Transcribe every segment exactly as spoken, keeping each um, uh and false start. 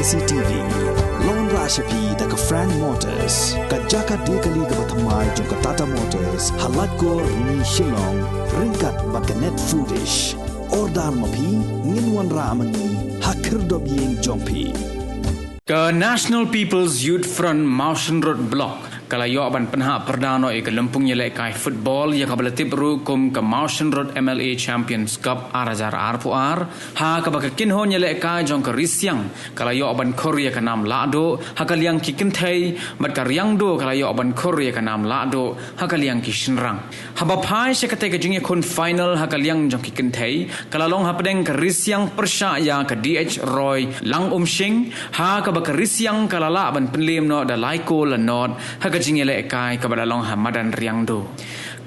C T V. Long ra sha phi da ka Frank Motors, ka jaka die kali kaba thymmai jong ka Tata Motors, ha Laitkor, Shillong, ryngkat bad ka Net Foodish. Order ma phi, ngin wanrah ma ngi ha khyrdop ïing jong phi. Ka National People's Youth Front Mawshynrut Block ka la ïoh ban pynhap pyrda noh ïa ka lympung ïalehkai football ïa kaba la tip ruh kum ka Mawshynrut M L A Champions Cup ar hajar arphew ar, ha kaba ka kynhun ïalehkai jong ka Ri Siang ka la ïoh ban khur ïa ka nam lahduh ha ka liang ki kynthei, bad ka Riangdo ka la ïoh ban khur ïa ka nam lahduh ha ka liang ki shynrang. Haba phai sha katei ka jingïakhun final ha ka liang jong ki kynthei, ka la long hapdeng ka Ri Siang pyrshah ïa ka D H Roy Langumshing, ha kaba ka Ri Siang ka la lah ban pynliem noh da lai kol la nod ha ka jingïalehkai kaba la long ha madan Riangdo.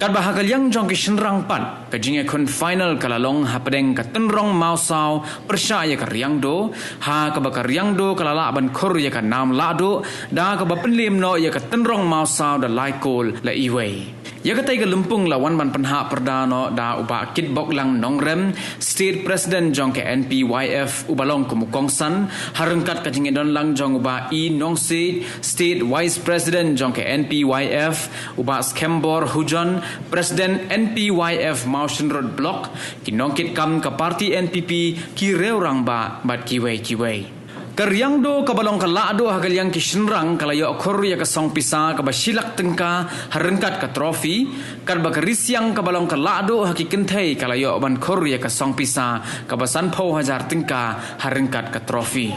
Katba ha ka liang jong ki shynrang pat, ka jingïakhun final ka la long hapdeng ka Tynrong Mawsaw pyrshah ïa ka Riangdo, ha kaba ka Riangdo ka la lah ban khur ïa ka nam lahduh da kaba pynliem noh ïa ka Tynrong Mawsaw da lai kol la iwei. Ïa katei ka lympung la wan ban pynhap pyrda noh da u Bah Kitboklang Nongrem, State President jong ka N P Y F, uba long kum u kongsan, ha ryngkat ka jingïadon lang jong u Bah E Nongsiej, State Vice President jong ka N P Y F, u Bah Skembor Hujon, President N P Y F Mawshynrut Block, ki nongkitkam ka party N P P, ki riew rangbah bad kiwei kiwei. Ka Riangdo kaba long ka lahduh ha ka liang ki shynrang ka la ïoh khur ïa ka song pisa kaba shi lak tyngka ha ryngkat ka trophy, katba ka Ri Siang kaba long ka lahduh ha ki kynthei ka la ïoh ban khur ïa ka song pisa kaba sanphew hajar tyngka ha ryngkat ka trophy.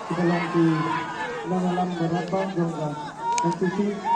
Kita lam di, lam, lam, lam, lam, lam, lam, lam, lam, lam, lam,